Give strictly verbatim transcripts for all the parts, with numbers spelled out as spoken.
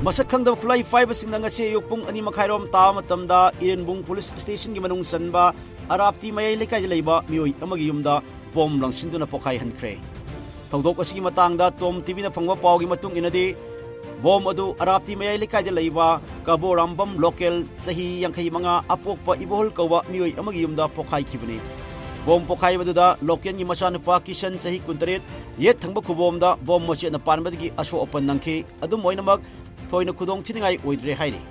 ꯃꯁꯛ ꯈꯪꯗꯕ ꯈꯨꯠꯂꯥꯏ ꯄꯥꯏꯕꯁꯤꯡꯅ ꯉꯁꯤ ꯑꯌꯨꯛ ꯄꯨꯡ ꯑꯅꯤ ꯃꯈꯥꯏꯔꯣꯝ ꯇꯥꯕ ꯃꯇꯝꯗ ꯏꯔꯦꯟꯕꯨꯡ ꯄꯨꯂꯤꯁ ꯁ꯭ꯇꯦꯁꯟꯒꯤ ꯃꯅꯨꯡ ꯆꯟꯕ ꯑꯔꯥꯞꯇꯤ ꯃꯌꯥꯏ ꯂꯩꯀꯥꯏꯗ ꯂꯩꯕ ꯃꯤꯑꯣꯏ ꯑꯃꯒꯤ ꯌꯨꯝꯗ ꯕꯣꯝ ꯂꯪꯁꯤꯟꯗꯨꯅ ꯄꯣꯈꯥꯏꯍꯟꯈ꯭ꯔꯦ꯫ ꯊꯧꯗꯣꯛ ꯑꯁꯤꯒꯤ ꯃꯇꯥꯡꯗ ꯇꯣꯝ ꯇꯤꯚꯤꯅ ꯐꯪꯕ ꯄꯥꯎꯒꯤ ꯃꯇꯨꯡ ꯏꯟꯅꯗꯤ, ꯕꯣꯝ ꯑꯗꯨ ꯑꯔꯥꯞꯇꯤ ꯃꯌꯥꯏ ꯂꯩꯀꯥꯏꯗ ꯂꯩꯕ ꯀꯕꯣꯔꯥꯝꯕꯝ ꯂꯣꯀꯦꯜ ꯆꯍꯤ ꯌꯥꯡꯈꯩ ꯃꯉꯥ ꯑꯄꯣꯛꯄ ꯏꯕꯣꯍꯜ ꯀꯧꯕ ꯃꯤꯑꯣꯏ ꯑꯃꯒꯤ ꯌꯨꯝꯗ ꯄꯣꯈꯥꯏꯈꯤꯕꯅꯤ꯫ ꯕꯣꯝ ꯄꯣꯈꯥꯏꯕꯗꯨꯗ ꯂꯣꯀꯦꯜꯒꯤ ꯃꯆꯥꯅꯨꯄꯥ ꯀꯤꯁꯟ ꯆꯍꯤ ꯀꯨꯟꯇꯔꯦꯠ ꯌꯦꯠ ꯊꯪꯕ ꯈꯨꯕꯣꯝꯗ ꯕꯣꯝ ꯃꯆꯦꯠꯅ ꯄꯥꯟꯕꯗꯒꯤ ꯑꯁꯣꯛ ꯑꯄꯟ ꯅꯪꯈꯤ꯫ ꯑꯗꯨꯝ ꯑꯣꯏꯅꯃꯛ, ꯊꯣꯏꯅ ꯈꯨꯗꯣꯡ ꯊꯤꯅꯤꯡꯉꯥꯏ ꯑꯣꯏꯗ꯭ꯔꯦ ꯍꯥꯏꯔꯤ꯫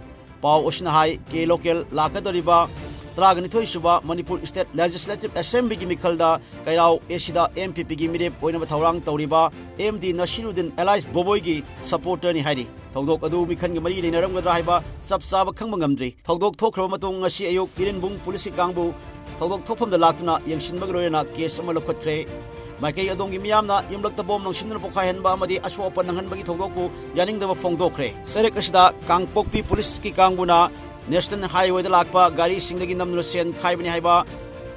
ꯄꯥꯎ ꯑꯁꯤꯅ ꯍꯥꯏ, ꯀꯦ ꯂꯣꯀꯦꯜ ꯂꯥꯛꯀꯗꯧꯔꯤꯕ ꯇꯔꯥꯒ ꯅꯤꯊꯣꯏ ꯁꯨꯕ ꯃꯅꯤꯄꯨꯔ ꯁ꯭ꯇꯦꯠ ꯂꯦꯖꯤꯁꯂꯦꯇꯤꯚ ꯑꯦꯁꯦꯝꯕ꯭ꯂꯤꯒꯤ ꯃꯤꯈꯜꯗ ꯀꯩꯔꯥꯎ ꯑꯦꯁꯤꯗ ꯑꯦꯝ ꯄꯤ ꯄꯤꯒꯤ ꯃꯤꯔꯦꯞ ꯑꯣꯏꯅꯕ ꯊꯧꯔꯥꯡ ꯇꯧꯔꯤꯕ ꯑꯦꯝ ꯗꯤ ꯅꯁꯤꯔꯨꯗꯤꯟ ꯑꯦꯂꯥꯏꯁ ꯕꯣꯕꯣꯏꯒꯤ ꯁꯄꯣꯔꯇꯔꯅꯤ ꯍꯥꯏꯔꯤ꯫ ꯊꯧꯗꯣꯛ ꯑꯗꯨ ꯃꯤꯈꯜꯒꯤ ꯃꯔꯤ ꯂꯩꯅꯔꯝꯒꯗ꯭ꯔꯥ ꯍꯥꯏꯕ ꯆꯞ ꯆꯥꯕ ꯈꯪꯕ ꯉꯝꯗ꯭ꯔꯤ꯫ ꯊꯧꯗꯣꯛ ꯊꯣꯛꯈ꯭ꯔꯕ ꯃꯇꯨꯡ ꯉꯁꯤ ꯑꯌꯨꯛ ꯏꯔꯦꯟꯕꯨꯡ ꯄꯨꯂꯤꯁꯀꯤ ꯀꯥꯡꯕꯨ ꯊꯧꯗꯣꯛ ꯊꯣꯛꯐꯝꯗ ꯂꯥꯛꯇꯨꯅ ꯌꯦꯡꯁꯤꯟꯕꯒ ꯂꯣꯏꯅꯅ ꯀꯦꯁ ꯑꯃ ꯂꯧꯈꯠꯈ꯭ꯔꯦ꯫ ꯃꯥꯏꯀꯩ ꯑꯗꯣꯝꯒꯤ ꯃꯤꯌꯥꯝꯅ ꯌꯨꯝꯂꯛꯇ ꯕꯣꯝ ꯂꯪꯁꯤꯟꯗꯨꯅ ꯄꯣꯈꯥꯏꯍꯟꯕ ꯑꯃꯗꯤ ꯑꯁꯣꯛ ꯑꯄꯟ ꯅꯪꯍꯟꯕꯒꯤ ꯊꯧꯗꯣꯛꯄꯨ ꯌꯥꯅꯤꯡꯗꯕ ꯐꯣꯡꯗꯣꯛꯈ꯭ꯔꯦ꯫ ꯆꯩꯔꯛ ꯑꯁꯤꯗ ꯀꯥꯡꯄꯣꯛꯄꯤ ꯄꯨꯂꯤꯁꯀꯤ ꯀꯥꯡꯕꯨꯅ ꯅꯦꯁꯅꯦꯜ ꯍꯥꯏꯋꯦꯗ ꯂꯥꯛꯄ ꯒꯥꯔꯤꯁꯤꯡꯗꯒꯤ ꯅꯝꯗꯨꯅ ꯁꯦꯟ ꯈꯥꯏꯕꯅꯤ ꯍꯥꯏꯕ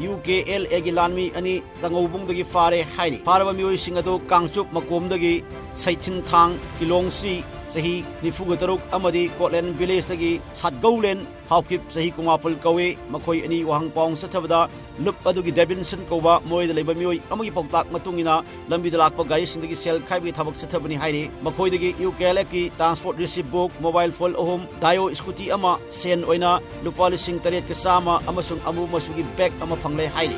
ꯌꯨ ꯀꯦ ꯑꯦꯜ ꯑꯦꯒꯤ ꯂꯥꯟꯃꯤ ꯑꯅꯤ ꯆꯉꯧꯕꯨꯡꯗꯒꯤ ꯐꯥꯔꯦ ꯍꯥꯏꯔꯤ꯫ ꯐꯥꯔꯕ ꯃꯤꯑꯣꯏꯁꯤꯡ ꯑꯗꯨ ꯀꯥꯡꯆꯨꯞ ꯃꯀꯣꯝꯗꯒꯤ ꯁꯩꯊꯤꯟꯊꯥꯡ ꯀꯤꯂꯣꯡꯁꯤ, ꯆꯍꯤ ꯅꯤꯐꯨꯒ ꯇꯔꯨꯛ, ꯑꯃꯗꯤ ꯀꯣꯠꯂꯦꯟ ꯚꯤꯂꯦꯖꯇꯒꯤ ꯁꯥꯠꯒꯧꯂꯦꯟ ꯍꯥꯎꯀꯤꯞ, ꯆꯍꯤ ꯀꯨꯟꯃꯥꯄꯜ ꯀꯧꯏ꯫ ꯃꯈꯣꯏ ꯑꯅꯤ ꯋꯥꯍꯪ ꯄꯥꯎꯍꯪ ꯆꯠꯊꯕꯗ ꯂꯨꯞ ꯑꯗꯨꯒꯤ ꯗꯦꯕꯤꯟꯁꯟ ꯀꯧꯕ ꯃꯣꯔꯦꯗ ꯂꯩꯕ ꯃꯤꯑꯣꯏ ꯑꯃꯒꯤ ꯄꯥꯎꯇꯥꯛ ꯃꯇꯨꯡ ꯏꯟꯅ ꯂꯝꯕꯤꯗ ꯂꯥꯛꯄ ꯒꯥꯔꯤꯁꯤꯡꯗꯒꯤ ꯁꯦꯜ ꯈꯥꯏꯕꯒꯤ ꯊꯕꯛ ꯆꯠꯊꯕꯅꯤ ꯍꯥꯏꯔꯤ꯫ ꯃꯈꯣꯏꯗꯒꯤ ꯌꯨ ꯀꯦ ꯑꯦꯜ ꯑꯦꯐꯀꯤ transport receipt book, mobile phone ꯑꯍꯨꯝ, ꯗꯥꯏꯑꯣ ꯁ꯭ꯀꯨꯇꯤ ꯑꯃ, ꯁꯦꯟ ꯑꯣꯏꯅ ꯂꯨꯄꯥ ꯂꯤꯁꯤꯡ ꯇꯔꯦꯠꯀ ꯆꯥꯝꯃ ꯑꯃꯁꯨꯡ ꯑꯃꯨꯕ ꯃꯆꯨꯒꯤ ꯕꯦꯒ ꯑꯃ ꯐꯪꯂꯦ ꯍꯥꯏꯔꯤ꯫